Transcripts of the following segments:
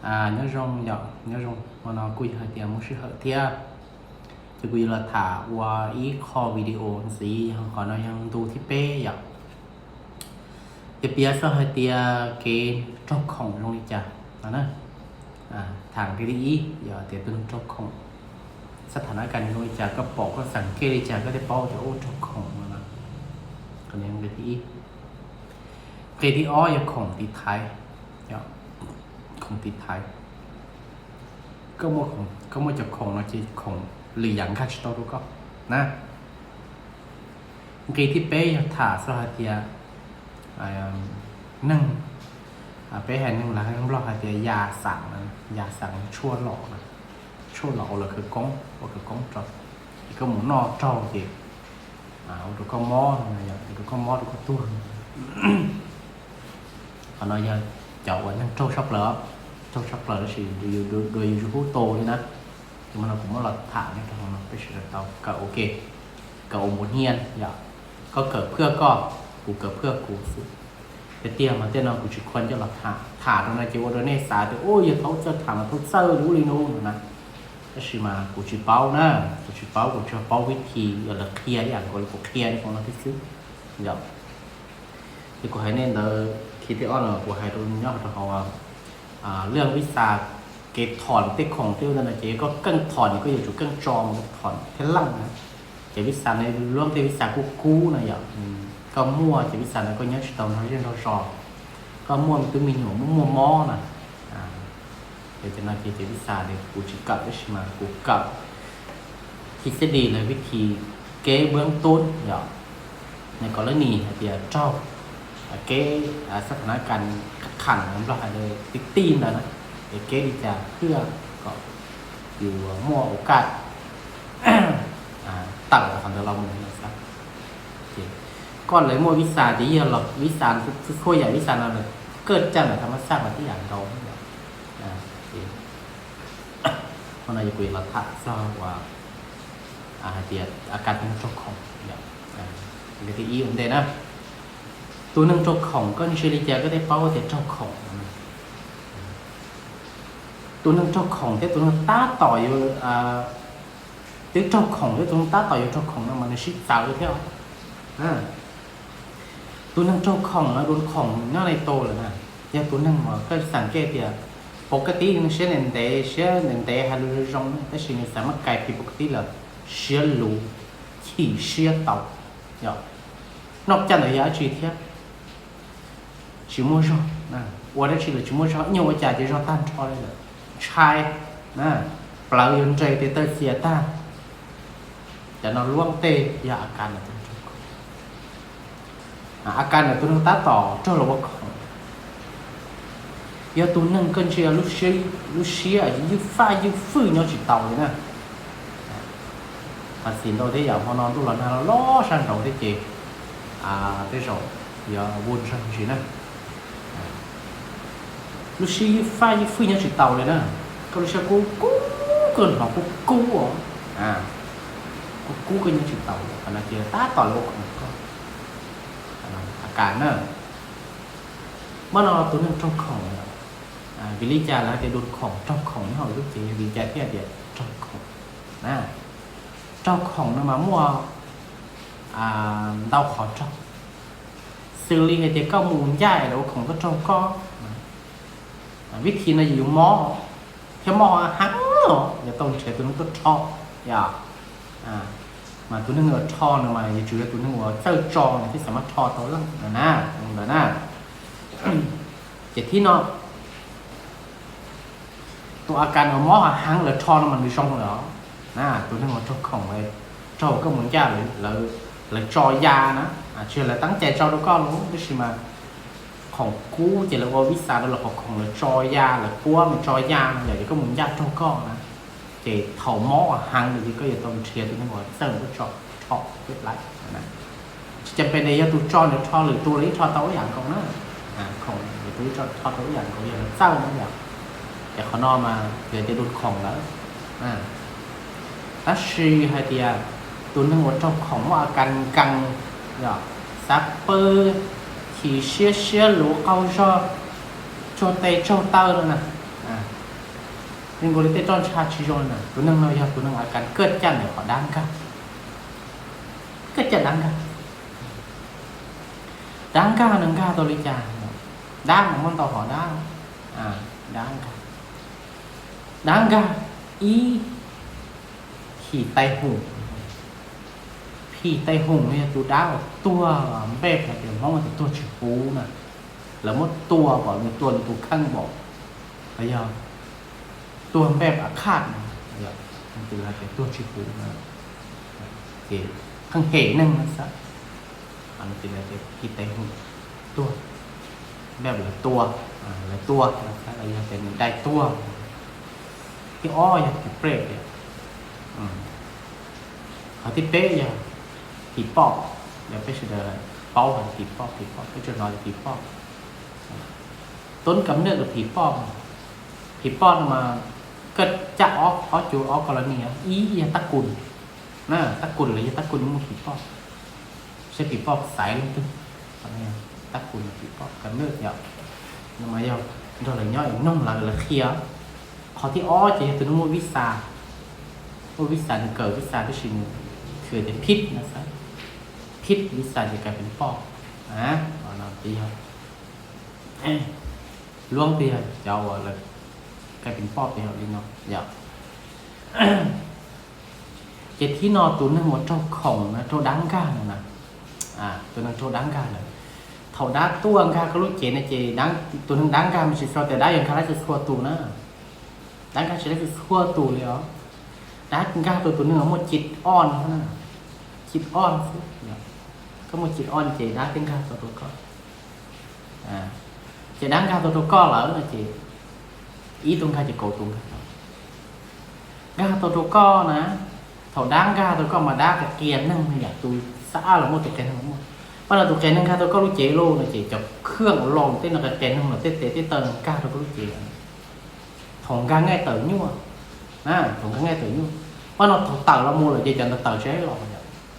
Nyob zoo yom, nyob zoo, hmo no kuj yog hais tias muaj sij hawm thiab, ces kuv yuav los tham ua ib qho video ntxiv, qhov no yog ntu thib peb yom. Ces piav txog hais tias kev raug khoom zoo li cas no na. Tham nqe thib ib yog tias tus neeg raug khoom, xab tha na kas zoo li cas, koj pom koj xeem kej li cas koj thiaj paub tias ua raug khoom no. Nqe thib ib. Nqe thib ob yog khoom tiv thaiv, khoom tiv thaiv. Koj muaj cov khoom no ces khoom lwm yam nkag tsis tau rau koj na. Nqe thib peb yog tham txog hais tias neeg, peb hais neeg Nplog hais tias ya xaam, ya xaam tshuaj lom, tshuaj lom ua los khawv koob, ua khawv koob rau, ces koj mus noj raug ces ua rau koj mob, ua rau koj mob rau koj tuag. Qhov no yog cov uas neeg raug tshaj plaws, raug tshaj plaws tab sis dua yus tsis pub tu li na. Ces hmo no kuv muab los tham nyob rau hauv no peb sawv daws tau kawm ua ke, kawm ua npua hnia yom. Koj kawm phwaj koj, kuv kawm phwaj kuv xwb. Tiag tiag mas tej no kuv tsis khuam coj los tham, tham rau no ces ua rau nej xav tias ua yog thaum txawj tham mas thaum txawj li ub li no na. Tab sis mas kuv tsis paub na, kuv tsis paub, kuv tsuas paub vib thi lawv qhia ib yam nkaus li kuv qhia li no thiab xwb yom. Ces kuv hais nej ntawd, khi thib ob no kuv hais rau nyob rau hauv lub vib xa, kev thom tej khoom tej ntawd no ces koj keej thom ces koj yuav tsum keej tso mus thom thiab leej na. Ces vib xa no luab tej vib xa kub kub na yom, koj muaj ces vib xa no koj nyob tsis tau nrog zej nrog zos, koj muaj twb me nyuam muaj muaj mob na. Ces no ces vib xa kuv tsis kawm tab sis mas kuv kawm thi xeb di lawv vib thi kev npuab tub yom, nws kom lab nis hais tias raug kev xab tha na kas kham Nplog hais tias ti ti ntawd na, es kev li cas hwj kom yus muaj ua kaj tawm qhov ntawd los mus no xwb. Koj lawv muaj vib xa ces yog los vib xa, txhua yam vib xa no kawg caj ntawm tham mas xaj mas tib yam nkaus. Hmo no kuv yuav los tham txog uas hais tias a kas tus neeg raug khoom. Nqe thib ib ua ntej na, tus neeg raug khoom koj ntsia li cas koj thiaj paub tias raug khoom? Tus neeg raug khoom thiab tus neeg tab tom yuav, twb raug khoom thiab tus neeg tab tom yuav raug khoom no mas nws sib txawv thiab. Tus neeg raug khoom no dua khoom nyob li tau lawm na, yog tus neeg uas koj xav kej tias pov ka tib siab ntev ntev, siab ntev ntev hais lus zoo zoo tab sis nws xav muab kais phim pov ka tib lawm, siab luv, chim siab tau, yog noj caj ntawd yog dab tsi thiab, tsis muaj zog, ua dab tsi los tsis muaj zog, ib nyuag ua cas ces zog tag nrho li lawm, ntshai, plawv yuav nres tes taw xiav tag. Cov no luab tej yog a kas ntawm tus neeg raug khoom. A kas ntawm tus neeg tab tom raug los ua khoom. Yog tus neeg koj ntsia lub siab ywj faj ywj fwj nyob tsis tau li na. Mas txiv ntau thiab yam hmo no ntuj los nag los los sab nraud thiab ces tej zaum yuav vun zog ntsis na. Lub siab ywj faj ywj fwj nyob tsis tau li na. Koj lub siab kub kub, koj hnov kub kub os, kub kub koj nyob tsis tau li, qhov no ces tab tom los ua khoom koj. A kas na. Hmo no tus neeg raug khoom, vim li cas lawv hais tias dua khoom, raug khoom nyob hauv lub cev, vim li cas thiaj tias raug khoom na? Raug khoom no mas muaj ntau qhov raug, xws li hais tias koj mus ncaj es lawv ua khoom tuaj raug koj. Vib thi no yus mob thiab mob heev los yuav tau nrhiav tus neeg tuaj rho, yog. Mas tus neeg uas rho no mas yuav tsum yog tus neeg uas txawj tso no thiaj xav mas rho tau leej no na, ntawd na. Ces thib no, tus a kas uas mob heev lawv rho no mas nws zoo lawm os. Tus neeg uas raug khoom, raug koj mus ncaj, lawv tso ya na, tsis yog lawv teeb cai tso rau koj los tab sis mas khoom kub ces lawv ua vib xa rau los qhov khoom lawv tso ya, lawv puab mus tso ya no yom, ces koj mus ncaj raug koj na. Ces thaum mob heev lawm ces koj yuav tau nrhiav tus neeg uas txawj mus rho peb plab. Tsis cas pes ntawd yog tus tso nws rho lwm tus los ib rho tau ib yam nkaus na. Khoom lwm tus ib rho tau ib yam nkaus yog lawv txawj na yom. Ces qhov no mas yog tias dua khoom lawm. Tab sis hais tias tus neeg uas raug khoom muaj a kas nkees, yog xav pw, chim siab, siab luv, qaug zog, tsaug tes tsaug taw no na. Nws nkaus li tej roj ntsha tsis zoo na, tus neeg no yog tus neeg a kas kaj caj ntawm qhov dab nkag, kaj caj dab nkag. Dab nkag no nkag tau li cas? Dab mas muaj ntau hom dab, dab nkag, dab nkag ib, phim tais hoom. Phim tais hoom no yog tus dab uas tuag, npej hais tias Hmoob tias tuag tsis huv na, lawv muab tua kom nws tua nws tus kheej npaum, los yog tuag npej a khaj, ces tuag tsis huv, ces pheej hem neeg no xwb. Phim tais hoom tuag, npej lawv tua, lawv tua no xwb, los yog tias nws dai tuag. Thib ob yog phim prej, qhov thib peb yog phim poj. Yog peb sawv daws paub hais phim poj, phim poj, peb tsuas hnov phim poj. Tốn cơm nước lub phim poj, phim poj no mas kaj caj ob, ob cuv ob kos los ni, ib yog tab kus na, tab kus los yog tab kus muaj phim poj, saib phim poj xaiv leej twg. Tab kus phim poj cơm nước yom, no mas yog nrog lawv nyob es noog lawv, lawv qhia. Qhov thib ob ces yog tus neeg muaj visa, muaj visa, nws kawm visa tab sis nws thwm tias phib no xwb, phib visa ces kais phim poj. Ces yog luab tiag cov uas lawv kais phim poj tias li no yom. Ces thib no tus neeg uas raug khoom na, raug dab nkag no na, tus neeg raug dab nkag lawm. Thaum dab tuaj nkag koj lub cev no ces tus neeg dab nkag mas tsis txhua tias dab yuav nkag dab tsis txhua tus na. Dab nkag tsis dab tsis txhua tus li os. Dab nkag rau tus neeg uas muaj ci ob no na, ci ob xwb. Koj muaj ci ob ces dab thiaj nkag tau rau koj. Ces dab nkag tau rau koj lawm no ces ib tug nkag ces kaum tus nkag tau. Nkag tau rau koj na, thaum dab nkag tau koj mas dab qias qias neeg no yom, tus xab ab los muaj, tus qias neeg los muaj. Pab no tus qias neeg nkag tau koj lub cev lauj no ces cov khwj los tej no qias qias neeg los tej tes tej taw nkag rau koj lub cev. Thaum nkag nqaij tawm nyuaj, thaum nkag nqaij tawm nyuaj, pab no thaum tawm los mus lawm ces cov ntawd tawm tsis los,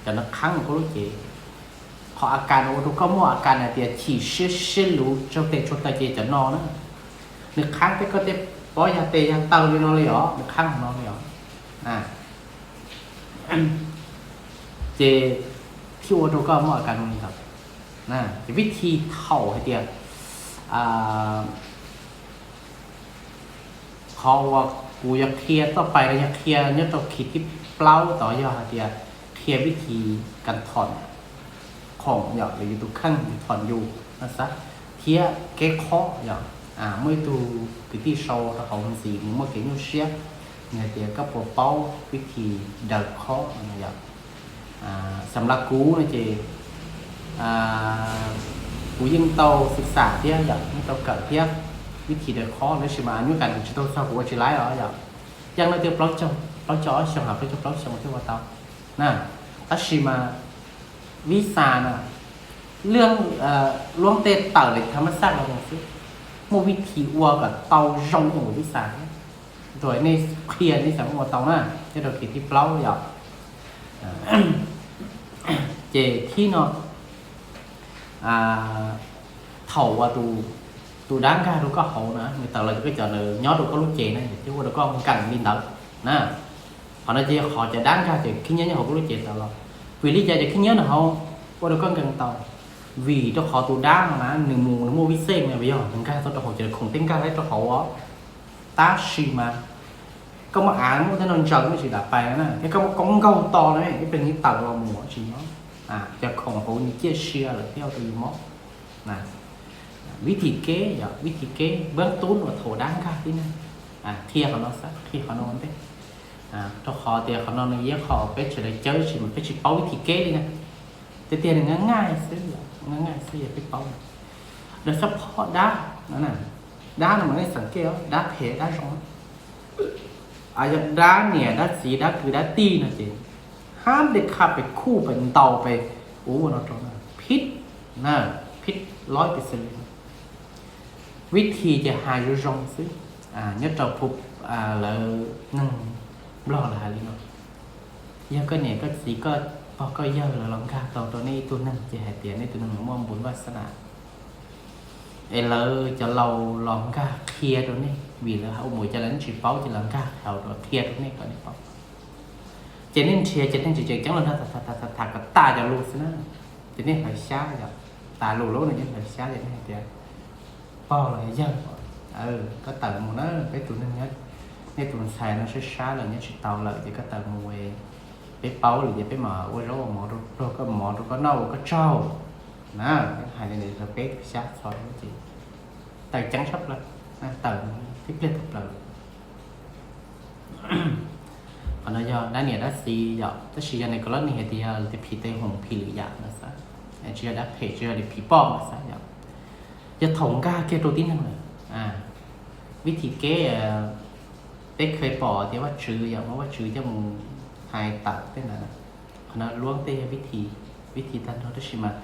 cov ntawd qhab mus koj lub cev. Qhov a kas no ua rau koj muaj a kas hais tias chim siab siab luv tsaug tes tsaug taw ces cov no na, nws qhab peb koj tej pob yag tes yag taw li no li os, nws qhab qhov no li os. Ces thiaj ua rau koj muaj a kas no li ntawd. Ces vib thi thaum hais tias qhov uas kuv yuav qhia txoj pais no yog qhia nyob rau khi thib plaub tod, yog hais tias qhia vib thi kas thoom khoom yom, yus tus kheej yus thoom yus no xwb, thiab kev khob yom. Muaj ib tug kwv tij sau rau hauv ntxiv nws muaj kev nyuaj siab, nws hais tias koj puas paub vib thi daws khob no yom. Xam las kuv no ces kuv yeej tau xwm xam thiab yom, yeej tau kawm thiab vib thi daws khob, tab sis mas nyuaj kas kuv tsis tau txog kuv ua tsis laib os yom. Yeej no twb plaub caug ob xyoo los plaub caug plaub xyoo thiaj ua tau na. Tab sis mas vib xa na, luab tej tawm li tham mas xaj los mus xwb, muaj vib thi ua kom tau zoo ua vib xa thiab. Rau nej qhia nej xav ua tau na, nyob rau khi thib plaub yom. Ces thib no thaum uas tus dab nkag rau koj hauv na, nws tawm los ces koj cov ntawd nyob rau koj lub cev na, ces ua rau koj nkees li ntawd na. Qhov no ces yog qhov cov dab nkag ces khib nyiab nyob hauv koj lub cev tawm los. Vim li cas cov khib nyiab no hauv ua rau koj nkees tau? Vim rau qhov tus dab no na nws mus nws muaj vij xej mas yog nws nkag tau rau hauv ces khoom tej nkag laib rau hauv os. Tab sis mas koj muaj av muaj tej no ntsaws no tsis dam pais na, thiab koj muaj koob nkaug to na, ib pliag nws tawm los mus tsis nyob. Cov khoom hauv nws ciaj sia lawm thiab ua rau yus mob. Vib thi kev yog vib thi kev npab tub uas thaum dab nkag tib neeg. Qhia qhov no xwb, qhia qhov no ua ntej, rau qhov tias qhov no nws yog qhov peb sawv daws cawb tab sis mas peb tsis paub vib thi kev li na. Tiag tiag nws nqaj nqaij xwb, nqaj nqaij xwb yog peb paub. Daws xab phob dab, dab no mas nej xeem kej os, dab phem dab zoo. Yog dab niam dab txiv dab kwv dab tij no ces hab dej khaj pes khuj pes ntaus pes ua no rau na, phib na, phib loib pes xws li no. Vib thi ces hais zoo zoo xwb, nyob rau lawv neeg Nplog lawv hais li no. Yog koj niam koj txiv koj pog koj yawg lawv los nkag tau rau nej ib tug neeg ces hais tias nej tus neeg muaj npun vaj xab na. Es lawv cov laus los nkag qhia rau nej, vim lawv ua mus cas lawv tsis paub ces los nkag hauv rau qhia rau nej kom nej paub. Ces nej nrhiav ces nej tsis tseem ceeb los nrog tham kom tas cov lus xwb na. Ces nej hlawv xyab yom, tas lus lawm no ces hlawv xyab ces nej hais tias, pog los yog yawg, koj tawm mus na, peb tus neeg nyob, nej tus ntxhais no sab sab lawm nyob tsis tau lawm ces koj tawm mus, peb paub lawm ces peb mam ua zaub ua mov rau, koj mov rau koj noj ua koj tsaug na. Hais li ntawd rau peb tus xyab txho ces tawm ceeb tshaj plaws, tawm tib pliag tawm plaws. Qhov no yog dab niam dab txiv yom, tab sis yog nais kos loj ni hais tias yog tias phim tej hoom phim lwm yam no xav, tsis yog dab phem, tsis yog li phim poj no xav yom. Yog thaum nkag kiag rau tib neeg lawm, vib thim kev peb kheev pom tias Vajtswv yom, muab Vajtswv coj mus hais tawm tej ntawd, qhov no luab tej yog vib thim, vib thim tag nrho tab sis mas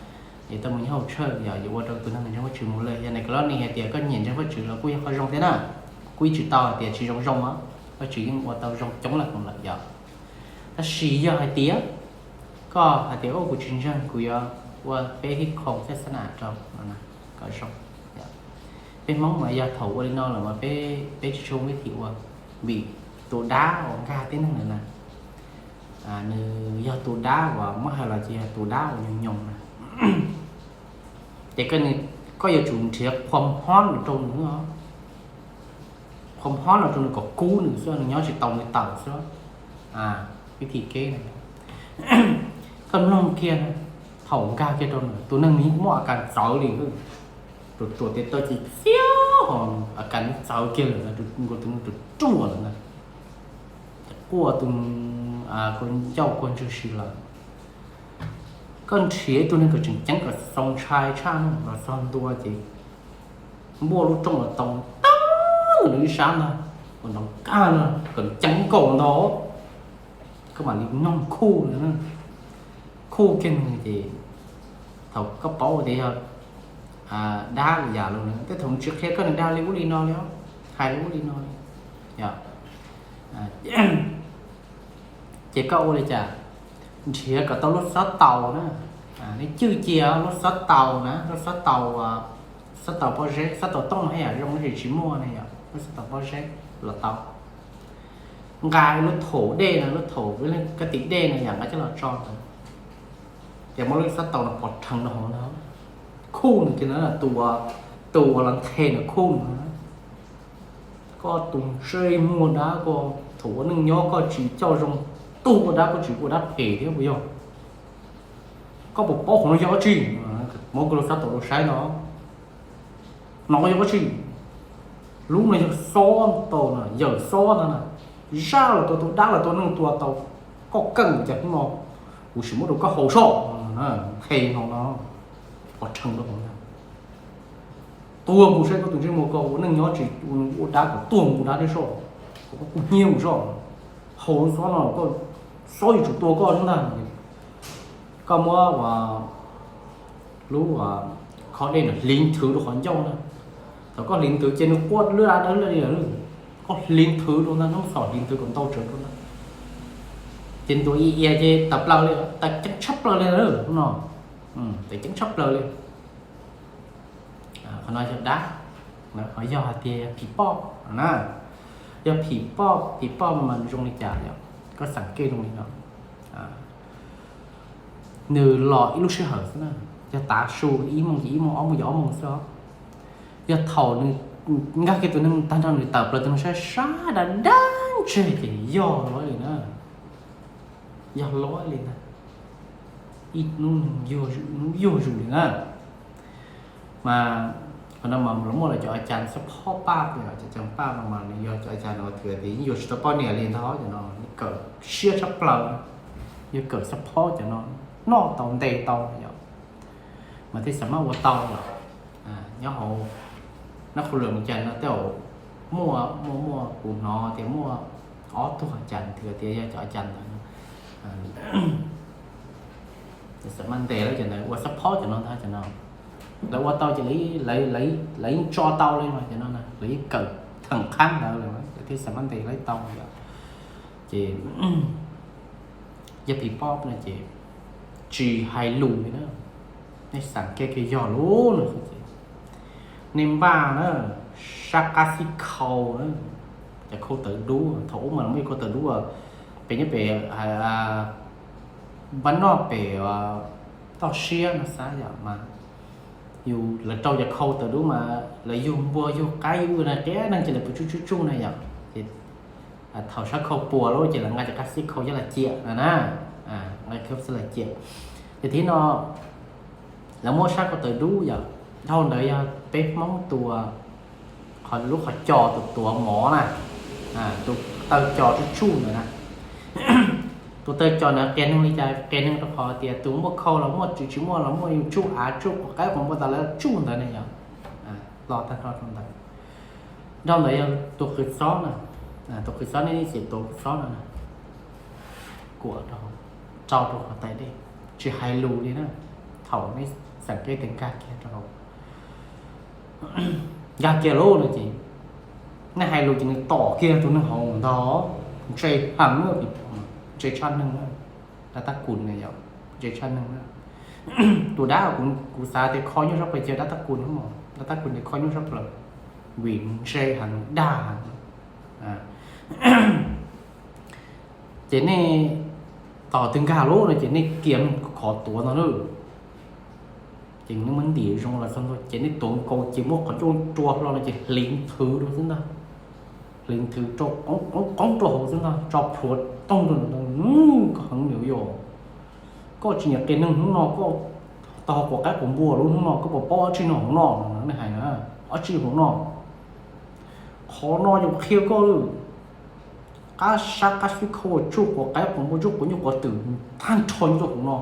yuav tau mus nyob hauv tshawj yom, yuav ua rau tus neeg ntseeg Vajtswv mus lawm. Yog nais kos loj ni hais tias koj nyiam ntseeg Vajtswv los kuj yog qhov zoo thiab na, kuj ib tsis tau hais tias tsis zoo zoo os, Vajtswv yeej ua tau zoo coob leej lawm yom. Tab sis yog hais tias koj hais tias kuv tsis ntseeg, kuv yuav ua peb hib khoom xab xab nam rau no na, kom zoo. Peb Hmoob mas yog thaum ua li no lawm mas peb, peb tsis tshua muaj vib thim ua, vim tus dab uas nkag tib neeg ntawd na, nws yog tus dab uas muab hais los ces yog tus dab uas nyoos nyoos na. Ces koj yuav tsum nrhiav qhua hmob los rau nws, qhua hmob los rau nws kom kub nws xwb, nws nyob tsis tau nws tawm xwb. Vib thim kev na, koj mloog kiag na, thaum nkag kiag rau nws, tus neeg nws yeej muaj a kas txawv li, ruam ruam tes taw ci txiab ho a kas nws txawv kiag lawm, nkaus tus neeg ruam ruam lawm na, quaj tus, quaj ncauj quaj ntswg si lawm. Koj nrhiav ib tug neeg kom tseem ceeb kom txaus ntshai tshaj los txog ntua ces npuaj lub rooj los tau tag nws ib sab ntag, kom nrov kag no kom ceeb nkaus ntag, koj mam li noog khuj na, khuj kiag nws ces thaum koj paub tias yog dab li yam lus na, tej thaum nws tsis qhia koj nws dag li ub li no li, hais li ub li no li, yog ces koj ua li cas? Nrhiav kom tau lub xob taus na, nej cwj cia lub xob taus na, lub xob taus, xob taus pob zeb, xob taus tooj no haj yam zoo tab sis tsis muaj ne yom, lub xob taus pob zeb los tau. Nqa lub thaum dej no, lub thaum kab tim dej no yom, nqa coj los tso ntawd. Ces muab lub xob taus no pov rhees rau hauv ntag, khuj nws kiag na, tus, tus uas los nthe nws khuj nws. Koj tus ntsej muag dab, koj thaum ua neej nyob koj tsis coj zoo, tus ua dab koj tsis ua dab phem thiab puas yog? Koj puas paub qhov no yog dab tsi? Muab koj lub xob taus rau saib no, no yog dab tsi? Lub no yog xob tau na, yawm xob ntag na, zaj los tua tau, dab los tua, neeg tua tau. Koj keej cas hnub no kuv sim muab rau koj haus soj, qhe no no, pov rhees rau hauv ntag. Tuag mus saib koj tus ntsej muag, koj ua neej nyob tsis ua dab kom tuag mus dab thiab soj, kom koj kub hnyiab mus soj. Haus lub xob no koj, xob yuav tsum tua koj xwb ntag. Koj muab lub khob dej no hliv nthwv rau qhov ncauj na. Thaum koj hliv nthwv ces nws quaj lwj dab dawb li lawm. Koj hliv nthwv rau ntag, hnub xom hliv nthwv kom ntau tsawv rau ntag. Ces ntuas ia ia ces tawm plaws li, tawm ceeb tshaj plaws li no, tawm ceeb tshaj plaws li. Qhov no yog dab, qhov yog hais tias phim poj na, yog phim poj, phim poj mas zoo li cas yom, koj xav kev zoo li no. Nws los ib lub sij hawm xwb na, yog tav su ib moos ces ib moos, ob moos ces ob moos xwb os. Yog thaum nws nkag kiag tus neeg tag nrho nws tawm plaws tus neeg sab sab dab dab ntseg ces yog luaj li na, yog luaj li ntag, ib hnub nws yuag zus li na. Mas qhov no mas lawv muaj lawv cov a cas xab phob paj, cov a cas paj no mas nws yog cov a cas no twb tias yeej yuav tsis tau poj niam li ntag, cov no kawm siab tshaj plaws, yog kawm xab phob cov no noj tau nte tau yom, mas thiaj xav mas ua tau yom. Nyob hauv nab qhu lawm mus cas no tej zaum muaj muaj muaj, kuv hnov tias muaj ob tug a cas twb tias yog cov a cas ntawd xav mas ntes lawv cov ntawd ua xab phob cov no ntag, cov no lawv ua tau ces lawv yeej tso tau li mas cov no lawv yeej kawm theem qhab ntawd lawm thiaj xav mas ntes lawv tau yom. Ces yog phim poj no ces tsis hais lus li na, nej xav kev kiag yog lus no ces Nej npaj na, sab qab xib khau na, cov khau tawv dub, thaum ub mas lawv muaj ib khau tawv dub, pem nyob pem, npaj noj pem toj siab no xav yom mas, yus lawv rau cov khau tawv dub mas lawv yug npua yug qaib yug na, qias neeg ces lawv puas tsuj tsuj tsuj na yom. Ces thaum sab khau puas lawm ces lawv nqa cov qab xib khau coj los ciam no na, nqa khau xib los ciam. Ces thib no lawv muab sab khau tawv dub yom, dhau ntawd yog peb Hmoob tua qhov lub qhov cos tus tuav mov na, tus taw cos tsuj tsuj ntawd na. Tus taw cos ntawd qias neeg li cas? Qias neeg rau qhov tias tus muaj khau los muaj, tsis tsis muaj los muaj, yus tsuj av tsuj quav qaib quav npua tas lawv tsuj ntawd na yom. Los tag nrho rau ntawd. Dhau ntawd yog tus qws xob na, tus qws xob nej ib txwm tuav qws xob no na, kuam rau, rau rau qhov tais dej, tsis hais lus li na. Thaum nej xeem kev tes nkag kiag rau hauv, nkag kiag lawm no ces nej hais lus ces nws tom kiag tus neeg hauv ntag, ntse heev, ntse tshaj neeg na, dab tab kus na yom, ntse tshaj neeg na. Tus dab kuv xav tias kho nyuaj sab plaws ces dab tab kus no, dab tab kus ntawd kho nyuaj sab plaws, vim ntse heev, dag heev. Ces nej tos twg nkag lawm no ces nej kiag qhov tuav no na, ces nej muab ntim zoo los txog ntua ces nej tuav nkaus ces muab qhov ncauj rua hlo no ces hliv nthwv rau xwb ntag. Hliv nthwv rau qoob qoob rau hauv xwb ntag, tso plhuav toog rau ntawd, koj heev niam yom. Koj tsis nyiam qias neeg hnub no, koj tau quav qaib quav npua lub hnub no, koj puas paub ob tsi no hauv no? Nej hais na, ob tsi hauv no. Qhov no yus qhia koj lawm, qab sab qab xib khau tsuj quav qaib quav npua, tsuj quav nyuj quav twm tag nrho nyob rau hauv no.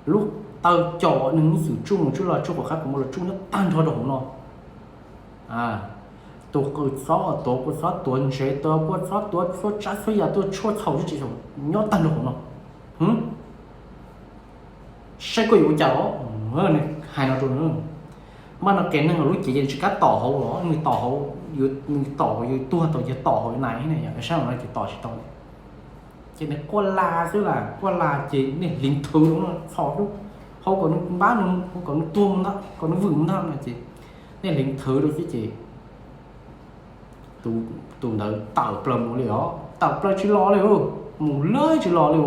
Lub taw cos nws ib txwm tsuj mus tsuj los tsuj quav qaib quav npua los tsuj nyob tag nrho rau hauv no. Tus qws xob tuav kua xob tuav ntsev, tuav kua xob tuav txhua tsav txhua yam, tuav tshuaj txhaum tsis txhaum nyob tag nrho hauv no. Saib koj yuav ua cas os. Hais no rau nws, npaj no qias neeg lub cev ces nws tsis kam tom hauv los nws tom hauv, nws tom hauv yus tuag tau ces tom hauv nais na yom, saib no ces tom tsis tau li. Ces nws quaj la xwb las, quaj la ces nej hliv nthwv no txhos lub hauv kom nws npab nws, kom nws tuag ntag, kom nws vwm ntag no ces nej hliv nthwv rau xwb ces tus ntawd tawm plaws mus li os, tawm plaws tsis los li, mus lawm tsis los li.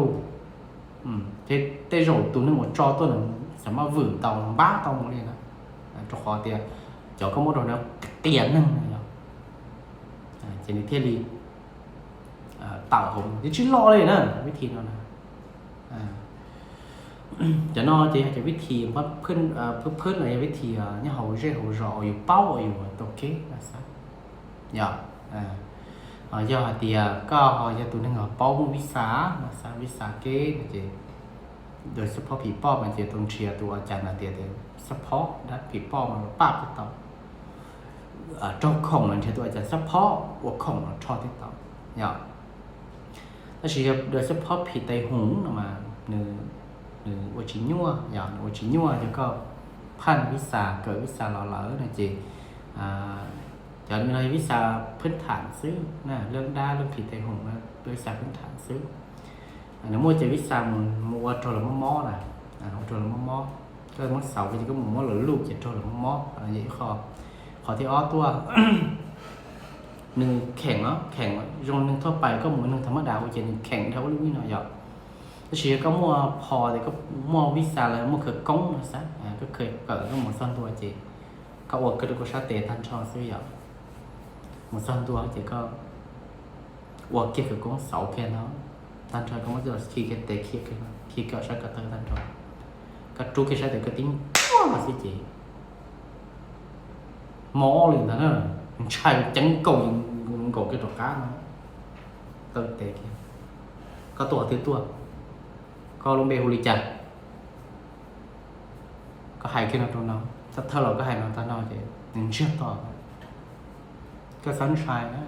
Ces tej zaum tus neeg uas tso tuaj ntawd xav mas vwm tau npab tau mus li na, rau qhov tias cov koj muab rau ntawd qias neeg na yom. Ces nws thiaj li tawm hauv, nws tsis los li na, vib thim no na. Cov no ces yog cov vib thim phwb phwb los yog vib thim nyob hauv zej hauv zos uas yus paub uas yus tau kev no xav. Yog, yog hais tias koj ho yog tus neeg ho paub muaj vib xa no xav, vib xa kev no ces tus xab phob phim poj mas ces tau nrhiav tus ua cas no tias tias xab phob dab phim poj mas los paj paj tau, raug khoom los nrhiav tus ua cas xab phob ua khoom los rho thiab tau. Yog, tab sis yog tus xab phob phim tais hoov no mas nws, nws ua tsis nyuaj, yog nws ua tsis nyuaj, yog koj phaj vib xa, kawm vib xa los lawm no ces cov no yog vib xa phwb tham xwb na, lub dab lub phim tais hoov, vib xa phwb tham xwb. Nws muaj cov vib xa mus mus ua raug lawv mob mob na, ua raug lawv mob mob, koj muab xauv ces koj mus muab lawv luj ces raug lawv mob mob, yog ib qho. Qhov thib ob tuaj, nws kheem os, kheem zoo neeg thuaj pais, koj mus neeg tham mab das ua ces nws kheem dhau lub vib no yom. Tab sis yog koj muaj pho tias koj muaj vib xa los muaj khawv koob no xav, koj kheem kawm koj mus txog ntua ces koj ua kiag rau koj sab tes tag nrho xwb yom. Mus txog ntua ces koj ua kiag khawv koob xauv kiag no, tag nrho koj muab coj los khi kiag tes, khi kiag sab ko taw tag nrho, koj rub kiag sab tes koj tib npuaj xwb ces mob li ntag na, ntshai ceeb nkaus nkaus kiag rov qab no. Taw tes kiag, koj tuaj qhov twg tuaj, koj lub npe hu li cas? Koj hais kiag no rau no, thawj thawj los koj hais no tag no ces nws ntsiag to. Koj xob ntshai na,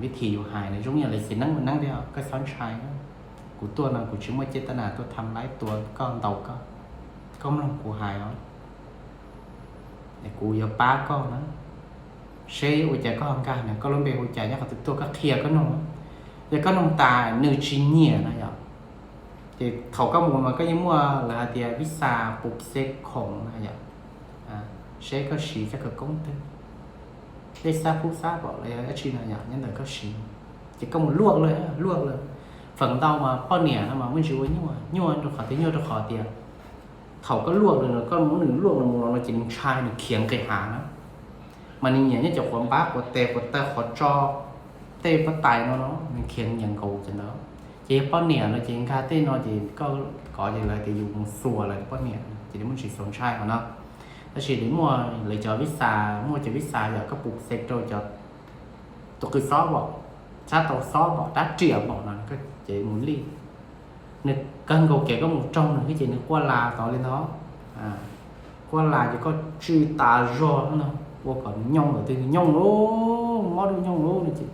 vib thim yus hais na zoo yam li xis neeb ua neeb thiab, koj xob ntshai na. Kuv tuaj no kuv tsis muaj caj tab nas tuaj tham laib tua koj ntaus koj, koj mloog kuv hais os. Kuv yuav pab koj na, seb ua cas koj ho nkag na, koj lub npe hu cas, nyob qhov twg tuaj, koj qhia koj noog. Yog koj noog tas nws tsis nyiam na yom, ces thaum koj mus mas koj yeej muaj lawv hais tias vib xa pus xe khoom na yom. seb koj siv cov khawv koob twg, tej xab phub xab pom los yog dab tsi no yom, nyob ntawm koj siv, ces koj mus luaj lawm, luaj lawm. Feem ntau mas poj niam no mas muaj ntsis ua nyuaj, nyuaj rau qhov tias, nyuaj rau qhov tias thaum koj luaj lawm no, koj muab nws luaj los mus los no ces nws ntshai, nws khiav nqis hav na. Mas nws nyiam nyob cov quav npab, quav tes, quav taw, qhov tso, tej pob tais no no, nws khiav nyiam nkaus cov ntawd. Ces yog poj niam no ces nkag tej no ces koj kov ces lawv tias yus mus xuas lawv poj niam, ces nws muaj ntsis xuas ntshai qhov no. Tab sis nws muaj lawv cov vij xas, muaj cov vij xas yog koj pum xes rau cov tus qw xob pom, sab tau xob pom, rab riam pom no, ces mus lij. Nws kawg nkaus kev koj mus raug nws thiab ces nws quaj las tod li ntawd. Quaj las ces koj tswj tas zog no, ua kom nws nyooj lawm, twg nws nyooj lawm, mob dub nyooj lawm no ces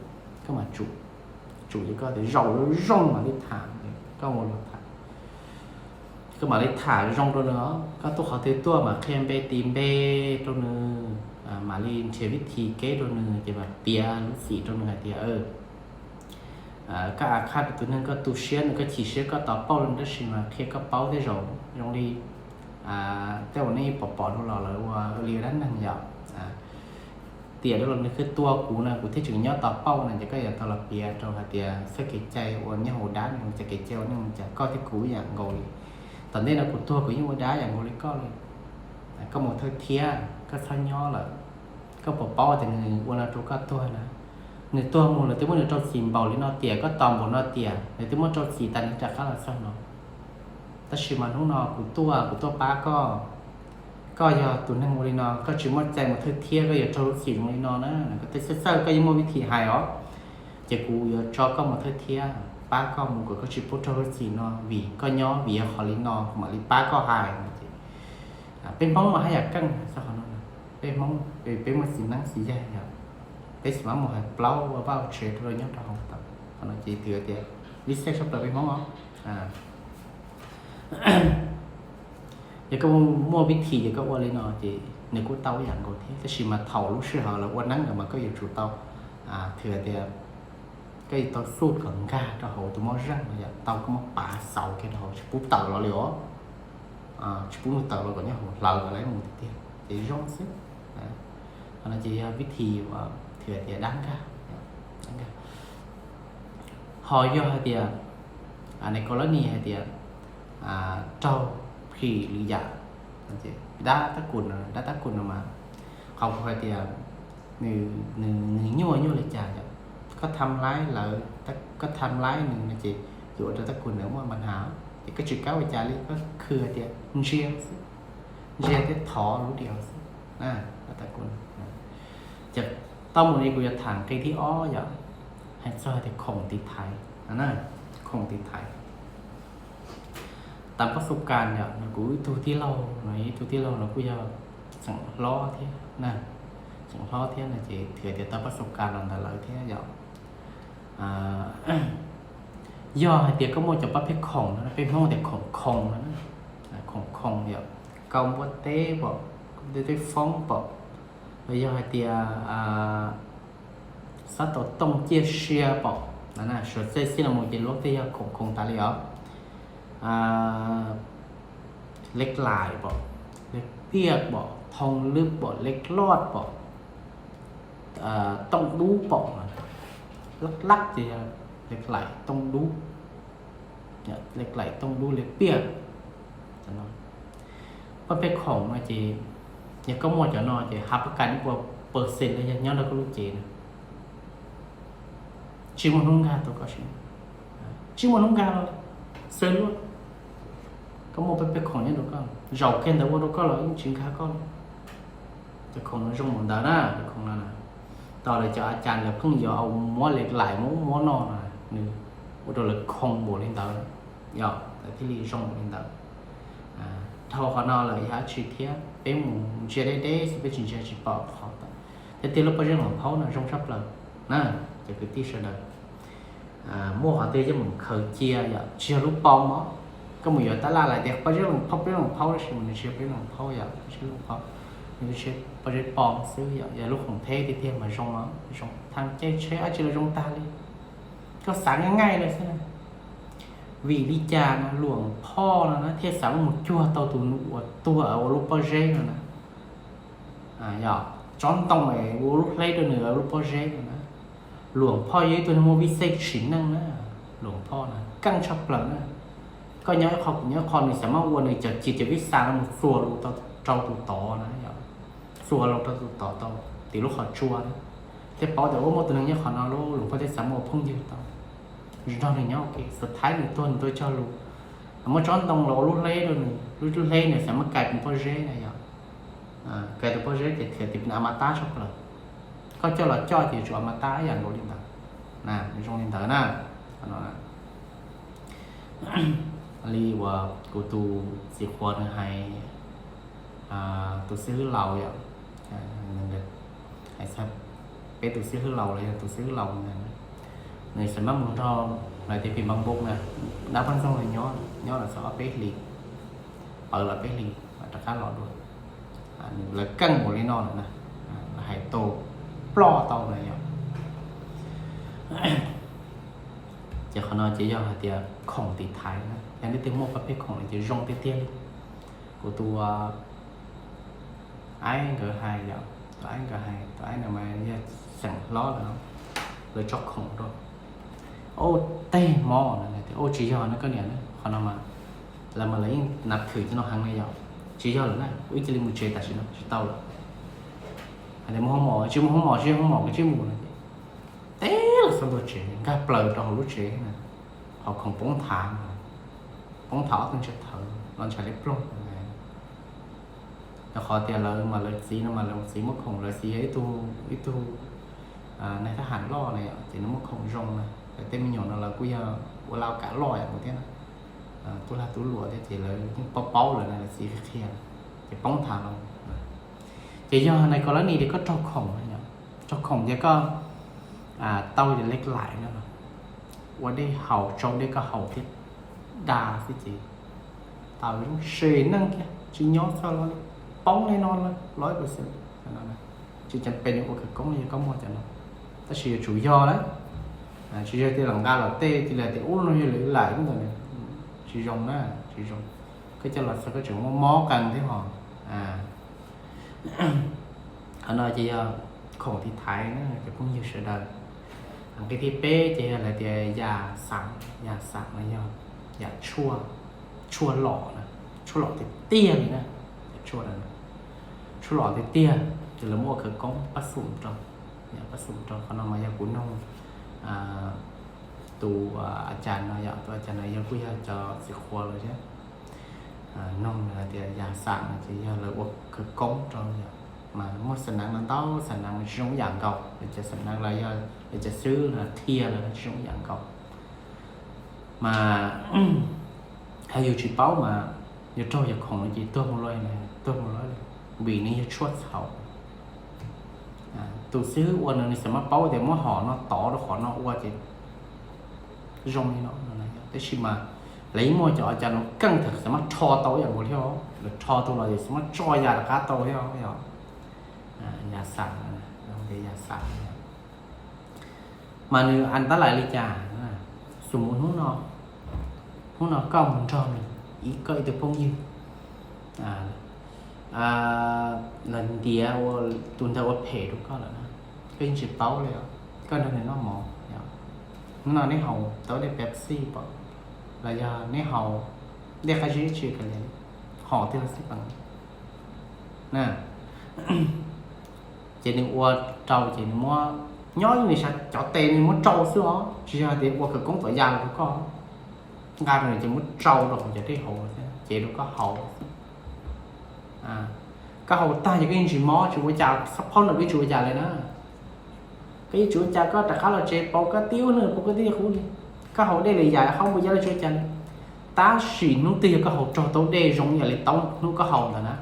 koj mam tsum, tsum ces koj tias zaum zoo zoo mam li tham, koj ua luag tham. Koj mam li tham zoo rau nws, koj tuaj qhov twg tuaj mam qhia npe tis npe rau nws, mam li nrhiav vib thi kev rau nws ces mam piav lub txim rau nws hais tias, koj a khaj rau tus neeg, koj tu siab nws, koj chim siab koj tos pauj nws, tab sis mas qhia koj paub tej zaum zoo li tej uas nej pom pom rau los lawv ua li dab neeg yom. Tiam rau los nws khwv tua kuv na, kuv thiaj tseem nyob tos pauj na, ces koj yuav tau los piav rau hais tias txoj kev cai ua nyob hauv dab, txoj kev cai ua neej cas koj thiab kuv ib yam nkaus li. Tom ntej no kuv tuag kuv yeej ua dab ib yam nkaus li koj li. Koj mus thawj thiab koj txhob nyob lawm. Koj puas paub tias nws ua no rau koj tuag na? Nws tuag mus lawv twb muab nws rau txim npaum li no tiam, koj tos npaum no tiam, nws twb muab rau txim tas nws rov qab los txog no. Tab sis mas hnub no kuv tuaj, kuv tuaj pab koj. Koj yog tus neeg ua li no, koj tsis muaj cai mus thawj thiab, koj yuav raug lub txim zoo li no na. Koj tej txawj txawj koj yeej muaj vib thi hais os. Ces kuv yuav tso koj mus thawj thiab, pab koj mus kom koj tsis pub raug lub txim no, vim koj nyob vim yog qhov li no kuv mam li pab koj hais. Peb Hmoob mas haj yam keej txog qhov no. Peb Hmoob, peb muaj txiv neeb txiv yaig yom, peb tsis mam mus hais plaub vaj tsev rau nyob rau hauv tau. Qhov no ces twb tias lib xej sab plaws peb Hmoob os. Yog koj muaj vib thi ces koj ua li no ces nws kuj tau ib yam nkaus thiab, tab sis mas thaum lub sij hawm lawv ua neeb ntawd mas koj yuav tsum tau, thwm tias koj yuav tau xub kom nkag rau hauv tus mob zeej no yom, tau koj muab pav xaus kiag rau hauv, tsis pub tawm los li os. Tsis pub nws tawm los kom nyob hauv hlawv kom lawv mus tiag tiag ces zoo xwb. Qhov no ces yog vib thi uas thwm tias dab nkag, dab nkag. Ho yog hais tias, nais kau lab nis hais tias raug phim lwm yam, dab tab kus, dab tab kus no mas, qhov kuv hais tias nws nyuaj nyuaj li cas yom, koj tham laib lawv, koj tham laib nws no ces yuav ua rau tab kus ntawd muaj npa has, ces koj tsis kam ua cas li, koj khwv hais tias ntsia xwb, ntsia thiab thov lub diav xwb. Ces tau mus li kuv yuav tham nqe thib ob yom, hais txog tias khoom tiv thaiv, khoom tiv thaiv. Tam pab xu kas yom, no kuv ib tug tij laug no, ib tug tij laug no kuj yog tseem hlob thiab, tseem hlob thiab no ces thwm tias tau pab xu kas los ntawm lawv thiab yom. Yog hais tias koj muaj cov pab peb khoom no, peb Hmoob tias khoom khoom no, khoom khoom yom, kau npua teb pom, tej tej foob pom, los yog hais tias xab tau tooj ciaj sia pom, suav txej xij los mus ces luag tej yog khoom khoom tas li os. Lej laim pom, lej piaj pom, thoo lwb pom, lej loj pom, tooj dub pom, laj laj ces yog lej laim tooj dub, lej laim tooj dub lej piaj. Pab peb khoom no ces yog koj muaj cov no ces hab pab kas ib puas percent los yog nyob rau koj lub cev na, tsis muaj hnub nkag tau koj, tsis muaj hnub nkag los xwb luaj. Koj muaj pab peb khoom nyob rau koj, zaum kiag ntawd ua rau koj los yeej tsis nkag koj li. Cov khoom no zoo npaum ntawd na, cov khoom no na, tos lawv cov a cas lawv pheej yuav muab lej laim muab ub muab no na, nws ua rau lawv khoom npaum li ntawd, yog lawv thiaj li zoo npaum li ntawd. Dhau qhov no lawm yog dab tsi thiab, peb mus ntsia deb deb xwb peb tsis ntsia tsis pom qhov tau. Thiab tias lub pob zeb loos phaub no zoo tshaj plaws na, cov kwv tij sawv daws, muaj qhov twg yeej mus khaws cia yom, tsis yog lub pom os. Koj mus yuav tab laj lawm tias pob zeb loos phaub, pob zeb loos phaub, tab sis mas nws tsis yog pob zeb loos phaub yom, nws tsis yog pob zeb pom, pob zeb pom xwb yom, yog lub khoom theb tiag tiag mas zoo os, zoo thaj caij tsheb dab tsi los zoo tag li. Koj xav nqaij nqaij li xwb na. Vim li cas no Loos Phoj no na thiaj xav muab mus cuag tau tus nus uas tuag ua lub pob zeb no na? Yog tsob ntoo es ua lub hleb rau nws lub pob zeb na. Luam Phoj yog ib tug neeg muaj vij xej tsim neej na. Luam Phoj na keej tshaj plaws na. Koj nyob ib qho kuv nyob ib qho, nws xav muab ua nws cov ci cov vij xaj no mus txuas lus rau tus tod na, yog txuas lus rau tus tod tau tim lub qhov tsua na. Thiaj paub tias ua muaj tus neeg nyob qhov no, Luam Phoj thiaj xav muab ua phooj ywg tau, nrog nws nyob ua ke. Xav thaib nws tuag nws tuaj cog lus, muab tsob ntoo los ua lub hleb rau nws, lub hleb nws xav muab kais tus pob zeb na, yog kais tus pob zeb ces thiaj tias a ma tab tshaj plaws. Koj coj los coj ces yuav tsum a ma tab ib yam nkaus li ntawd na, zoo li ntawd na. Li uas kuv tus txiv qhua nws hais, tus xib hwb laus yom, hais txog peb tus xib hwb laus los yog tus xib hwb laus ntag, nws xav mab mus nrog lawv tej phim npab npoo na, dab pab ntxoog nyob, nyob los txog ob peb hlis, pawv los peb hlis rov qab los dua. Lawv keej npaum li no lawm na, lawv hais tau ploj tau na yom. Ces qhov no ces yog hais tias khoom tiv thaiv na, yog leej twg muaj pab pej khoom no ces zoo tiag tiag li. Kuv tus aib nkawd hais yom, tus aib nkawd hais, tus aib no mas yog xeem hlob lawm, lawv tso khoom rau. Ub, tej hmo no tias ub tsis yog no koj niam, qhov no mas lawv mas lawv yeej nav thwm cov no heev na yom. Tsis yog lawm na, kuv ib cia li mus tsev tam sim no tsis tau lawm. Hais tias mus hoob mom, tsis mus hoob mom, tsis yog hoob mom koj tsis mus no ces teb los xav ntua tsev, nkag plaws rau hauv lub tsev na, qhov khoom poob thav, poob thav ob tug ntsiav thawv los ntshai li ploog. Rau qhov tias lawv mas lawv txiv no mas lawv txiv muaj khoom, lawv txiv yog ib tug, ib tug neeg thab ham loj na yom, ces nws muaj khoom zoo na. Lawv tej me nyuam no lawv kuj yog ua lau kam loj yam nkaus thiab na, tub lag tub luam thiab ces lawv yeej paub paub lawm na, lawv txiv qhia qhia, ces poob thav los. Ces yog hais ko lab nis tias koj raug khoom, raug khoom ces koj tau yog lej laim no, ua dej haus, tsau dej koj haus thiab da xwb ces tau zoo se neej kiag, tsis nyob txog los li, poob li no los, los ib pus xwm. Tsis ceeb pes ua khawv koob yog koj muaj cov no, tab sis yuav tsum yog lawm. Tsis yog tias los nqa los tej cia li tias ub no yog lej laim ntawd, tsis zoo na, tsis zoo. Koj coj los txog koj tseem muaj mob qees thiab hos. Qhov no ces yog khoom tiv thaiv na cov phooj ywg sawv daws. Nqe thib peb ces yog lawv tias yas xam, yas xam no yog yam tshuaj, tshuaj lom na, tshuaj lom tiag tiag li na, yam tshuaj, tshuaj lom tiag tiag, ces lawv muab ua khawv koob pab xum rau, pab xum rau. Qhov no mas yog kuv nug tus a cas no yom, tus a cas no yog kuj yog cov txiv qhua lawm thiab. Nug hais tias yas xam no ces yog lawv ua khawv koob rau yom, mas muaj xam nees no ntau, xam nees mas tsis zoo ib yam nkaus, lawv cov xam nees los yog lawv cov xib hwb qhia los tsis zoo ib yam nkaus. Mas yog yus tsis paub mas yus raug yam khoom no ces tuag mus luaj, tuag mus luaj, vim nws yog tshuaj txhaum. Tus xib hwb ua no nws xav muab paub tias muab hom no tov rau qhov no ua ces zoo li no. Tab sis mas lawv yeej muaj cov a cas no keej thaum xav muab rho tau ib yam nkaus thiab, lawv rho tau los ces xav muab tso yas rov qab tau thiab. Yas xam, yas xam mas nws an tab lais li cas? Xum mus hnub no, hnub no koj mus nrog nws, koj ib tug phooj ywg los ntiav tus ntawd ua phem rau koj lawm na, koj yeej tsis paub li, koj nrog nws noj mov, hnub no neb haus tau dej Pepsi pom, los yog neb haus dej qab zib tsis kav liam, hom twg los xij peem na. Ces nws ua rau ces nws muab, nyob nws sab cov tes nws muab rau xwb os, tsis yog hais tias ua khawv koob tom yas rau koj, nqa rau nws ces muab rau rau hauv cov dej hauv thiab ces rau koj haus. Koj haus tag ces koj yeej tsis mob tsis ua cas, xab phaub ntawm koj yeej tsis ua cas li na. Koj yeej tsis ua cas, koj rov qab los tsev pauv koj tib hnub pauv koj tib qub li. Koj haus dej li yam qhov npua yab los tsis ua cas li. Tab sis hnub twg yog koj haus raug tau dej zoo yam li tau hnub koj haus ntawd na,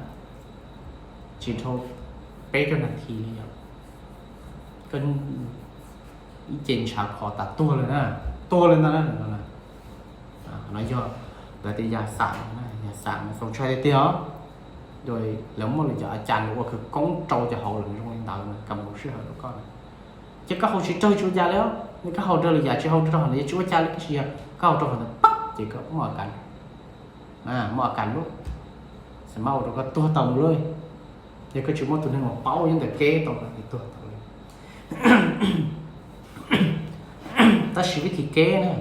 tsis dhau peb caug nas this li yog koj ib ce ntshav kho tas tuag li na, tuag li ntag na. No yog lawv tias yas xam, yas xam mas txaus ntshai tiag tiag os. Lawv muaj lawv cov a cas ua khawv koob rau cov hauv lawm zoo li ntawd na, kam mus sij hawm rau koj na. Ces koj haus tsis raug tsis ua cas li os, koj haus raug li yam tsis haus raug hauv ntawd tsis ua cas li, tab sis yog koj haus raug hauv ntawd pab ces koj muaj a kas, muaj a kas lub, xam mab ua rau koj tuag tau mus lawm. Yog koj tsis muaj tus neeg uas paub nyob ntawm kev tau no ces tuag tau li. Tab sis vib thib kev na,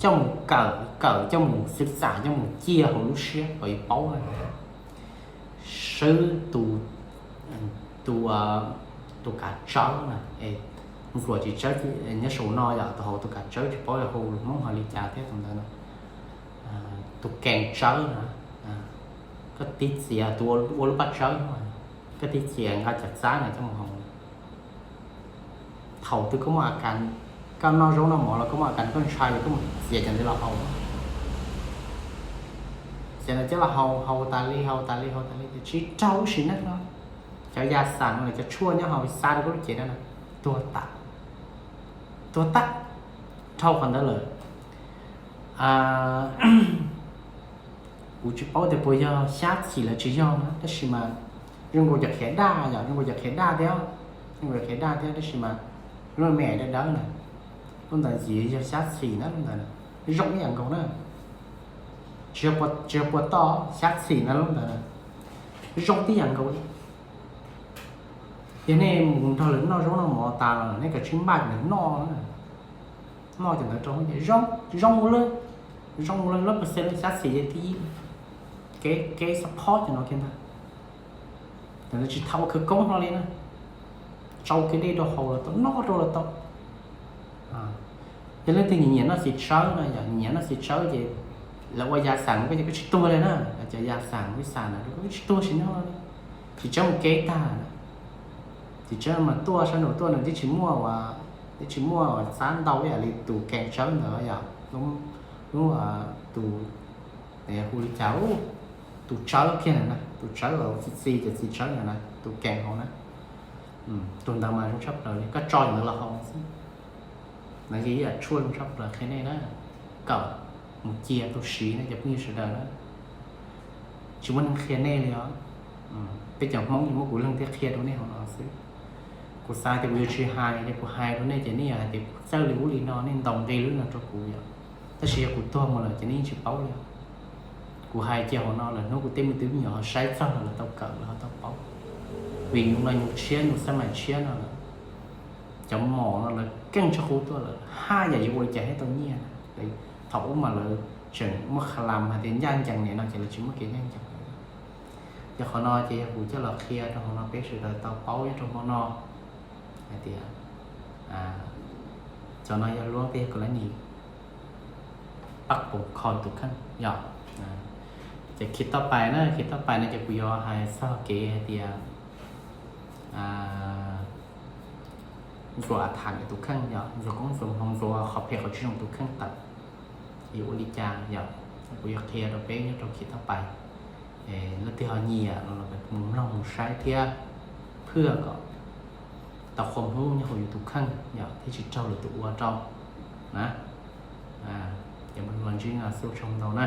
coj mus kawm, kawm coj mus xwb xam, coj mus cia hauv lub siab kom yus paub na. Swb tus, tus, tus kav tsawb na, ntxuam tsis tsawb, nyob saum no yom, tus hauv tus kav tsawb tsis paub yog hu lus Hmoob hais li cas thiab tus ntawd na. Tus kees tsawb na, koj tib txiav tus ua lub paj tsawb, koj tib txiav nqa cov txab na coj mus hau. Thaum twg koj muaj a kas, koj noj zaub noj mov los koj muaj a kas koj ntshai, koj mus txiav cov ntawd los hau. Cov ntawd coj los hau, hau tas li, hau tas li, hau tas li, tsis raug lub sim neej no. Cov yas xam no, cov tshuaj nyob hauv xa rau koj lub cev no na, tuag tas, tuag tas. Dhau qhov ntawd lawm, kuv tsis paub tias puas yog xyab txhim los tsis yog na, tab sis mas zoo nkaus cov qhiav daj yom, zoo nkaus cov qhiav daj thiab, zoo nkaus cov qhiav daj thiab, tab sis mas lub me me dawb dawb na, lub ntawd ntxim yog xyab txhim na, lub ntawd zoo ib yam nkaus na. Tsis yog puas toj, xyab txhim na lub ntawd na, zoo tib yam nkaus li. Yog nej mus nrog lawv noj zaub noj mov tas los nej kav tsij npaj cov ntawd noj, noj cov ntawd rau zoo, zoo ua luaj, zoo ua luaj, lab percent xyab txhim yog thib ib. Kev, kev support cov no kiag ntag. Cov ntawd tsis tau ua khawv koob hlo li na, tsau kev dej rau haus los tau, noj rau los tau. Yog leej twg nyiam noj txiv tsawb no, yog nyiam noj txiv tsawb ces lawv ua yas xam koj ces koj tsis tuag li na, cov yas xam vib xam na koj tsis tuag sim neej li. Txiv tsawb mus kev tag, txiv tsawb mas tuaj sab nraud tuaj nws twb tsis muaj, twb tsis muaj txab ntau ib yam li tus kees tsawb ntawd yom, lub, tus, hu li cas, tus tsawb kiag na, tus tsawb txi txiv, cov txiv tsawb na, tus kees hauv na. Tus ntawd mas zoo tshaj plaws li, koj tso ntawd los hau xwb. Ntawd yog ib yam tshuaj zoo tshaj plaws qhia nej na, kawm mus cia tau siv na cov phooj ywg sawv daws na. Tsis muaj neeg qhia nej li os. Peb cov Hmoob yeej muab kuv leej twg qhia rau nej hauv no xwb. Kuv xav tias kuv yuav tsis hais, ces kuv hais rau nej ces nej yuav hais tias kuv txawj li ub li no, nej ntaus nqi lub no rau kuv yom. Tab sis yog kuv tuag mus lawm ces nej yeej tsis paub li. Kuv hais cia hauv no lawm, hnub kuv tej me tub me nyuam ho saib txog los lawv tau kawm, lawv ho tau paub. Vim nyuj no nyuj tshiab, nyuj xab mais tshiab no lawm, cov mom no lawv keej tshaj qub tuaj lawm, haj yam yuav ua li cas thiaj tau nyiaj na. Thaum ub mas lawv tseem muaj kha lam hais tias ncaj ncees niam no ces lawv tsis muaj kev ncaj ncees. Yog qhov no ces yog kuv coj los qhia rau hauv no peb sawv daws tau paub nyob rau hmo no hais tias cov no yog luab peb yog kawg lab nis pab poom kho tus kheej yom. Ces khi toj pais na, khi toj pais no ces kuv yuav hais txog kev hais tias ntxuav tham tus kheej yom, ntxuav koob ntxuav hmoov, ntxuav qhov phem qhov tsis zoo tus kheej tawm, yuav ua li cas yom. Kuv yuav qhia rau peb nyob rau khi toj pais. Leej twg ho nyiam no los mus mloog mus saib thiab, phwj kom tau qhov hnub nyob hauv yus tus kheej yom, thiaj tsis raug lwm tus ua rau na. Ces mus los ntsib no xub tshoo ntau na.